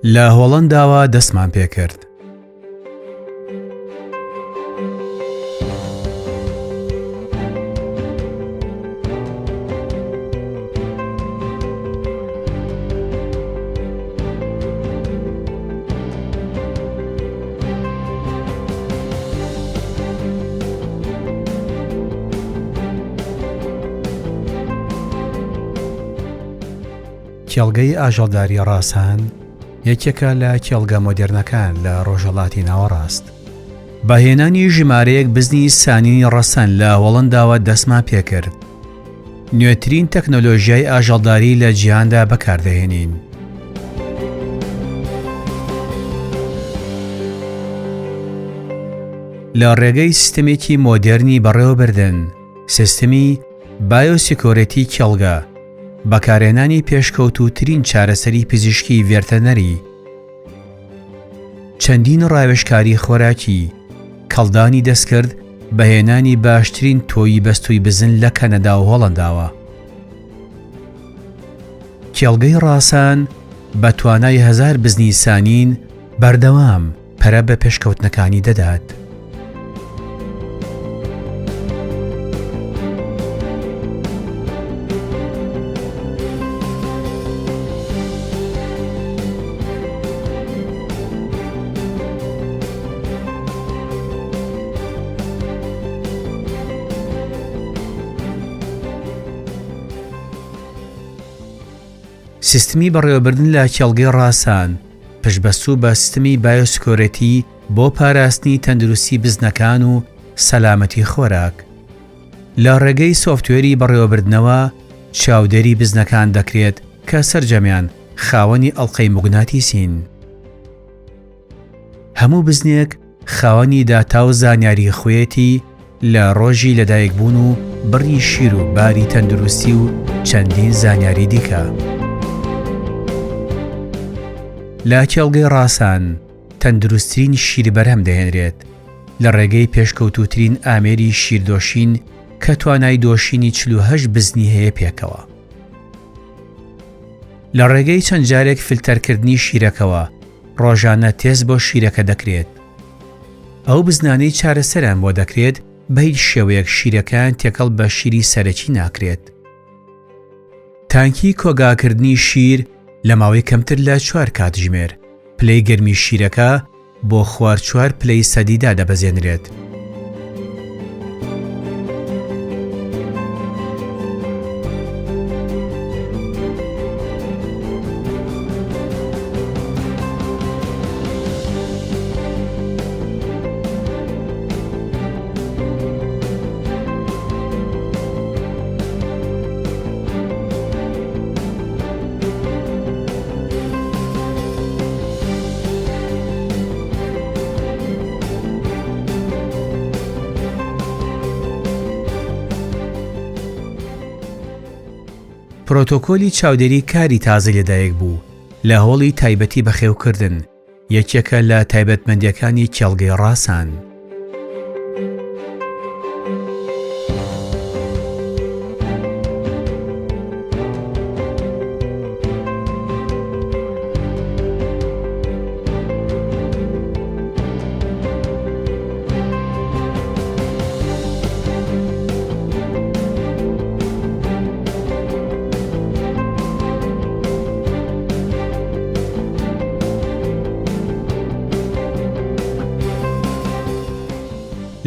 لە هۆڵەنداوە دەستمان پێکرد. کێڵگەی ئاژەڵداری ڕاسان یەکێکە لە کێڵگە مۆدێرنەکان لە ڕۆژهەڵاتی ناوەڕاست. بە هێنانی ژمارەیەک بزنی سانینی ڕەسەن لە هۆڵەنداوە دەستمان پێکرد. نوێترین تەکنۆلۆژیای ئاژەڵداری لە جیهاندا بەکاردەهێنین. لە ڕێگەی سیستمێکی مۆدێرنی بەڕێوەبردن، سیستمی biosecurity کێڵگە، بەکارهێنانی پێشکەوتووترین چارەسەری پزیشکی ڤێرتەنەری، چەندین ڕاوێژکاری خۆراکی، کەڵدانی دەستکرد بە هێنانی باشترین تۆوی بەستووی بزن لە کەنەدا و هۆڵەنداوە. کێڵگەی ڕاسان بە توانای هەزار بزنی سانین بەردەوام پەرە بە پێشکەوتنەکانی دەدات. سیستمی بەڕێوەبردن لە کێڵگەی ڕاسان پشتبەستوو بە سیستمی biosecurity بۆ پاراستنی تەندروستی بزنەکان و سەلامەتی خۆراک. لە ڕێگەی سۆفتوێری بەڕێوەبردنەوە چاودێری بزنەکان دەکرێت کە سەرجەمیان خاوەنی ئەڵقەی موگناتیسین. هەموو بزنێک خاوەنی داتا و زانیاری خۆیەتی لە ڕۆژی لەدایکبوون و بڕی شیر و باری تەندروستی و چەندین زانیاری دیکە. لە کێڵگەی ڕاسان تەندروستترین شیر بەرهەم دەهێنرێت لە ڕێگەی پێشکەوتووترین ئامێری شیردۆشین کە توانای دۆشینی 48 بزنی هەیە پێکەوە. لە ڕێگەی چەند جارێک فلتەرکردنی شیرەکەوە ڕۆژانە تێست بۆ شیرەکە دەکرێت. ئەو بزنانەی چارەسەریان بۆ دەکرێت بە هیچ شێوەیەک شیرەکەیان تێکەڵ بە شیری سەرەکی ناکرێت. تانکی کۆگاکردنی شیر لە ماوەی کەمتر لە چوار کاتژمێر پلەی گەرمی شیرەکە بۆ خوار چوار پلەی سەدی دادەبەزێنرێت. پرۆتۆکۆلی چاودێری کاری تازەی لەدایک بوو لە هۆڵی تایبەتی بەخێوکردن یەکێکە لە تایبەتمەندییەکانی کێڵگەی ڕاسان.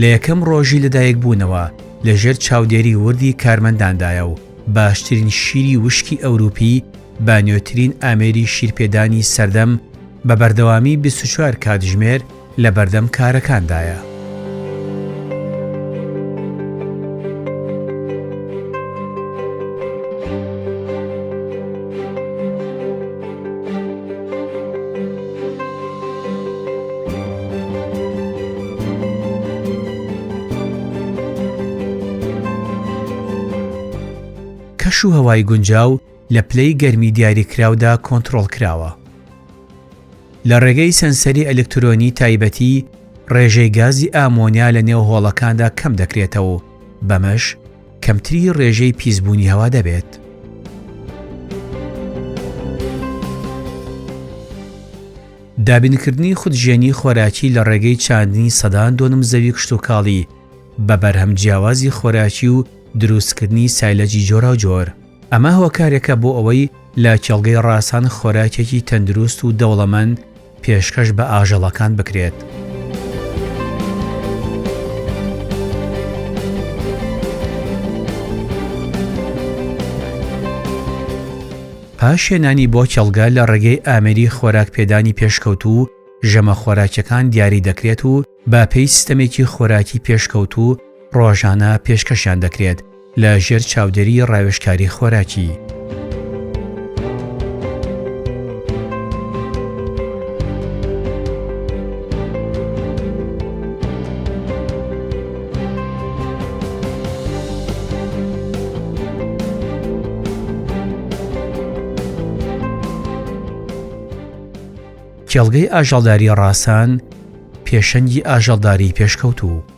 لە یەکەم ڕۆژی لەدایکبوونەوە لەژێر چاودێری وردی کارمەنداندایە و باشترین شیری وشکی ئەوروپی بە نوێترین ئامێری شیرپێدانی سەردەم بە بەردەوامی 24 کاتژمێر لەبەردەم کارەکاندایە. کەش و هەوای گونجاو لە پلەی گەرمی دیاریکراودا کۆنترۆڵ کراوە. لە ڕێگەی سەنسەری ئەلکترۆنی تایبەتی، ڕێژەی گازی ئامۆنیا لە نێو هۆڵەکاندا کەم دەکرێتەوە و بەمەش کەمتری ڕێژەی پیسبوونی هەوا دەبێت. دابینکردنی خودژێنی خۆراکی لە ڕێگەی چاندنی سەدان دۆنم زەوی کشتوکاڵی بە بەرهەم جیاوازی خۆراکی و دروستکردنی سایلەجی جۆراوجۆر. ئەمە هۆکارێکە بۆ ئەوەی لە کێڵگەی ڕاسان خۆراکێکی تەندروست و دەوڵەمەند پێشکەش بە ئاژەڵەکان بکرێت. پاش هێنانی بۆ کێڵگە لە ڕێگەی ئامێری خۆراک پێدانی پێشکەوتوو ژەمە خۆراکیەکان دیاری دەکرێت و بە پێی سیستەمێکی خۆراکی پێشکەوتوو ڕۆژانە پێشکەشیان دەکرێت لە ژێر چاودێری ڕاوێژکاری خۆراکی. کێڵگەی ئاژەڵداری ڕاسان پێشەنگی ئاژەڵداری پێشکەوتوو.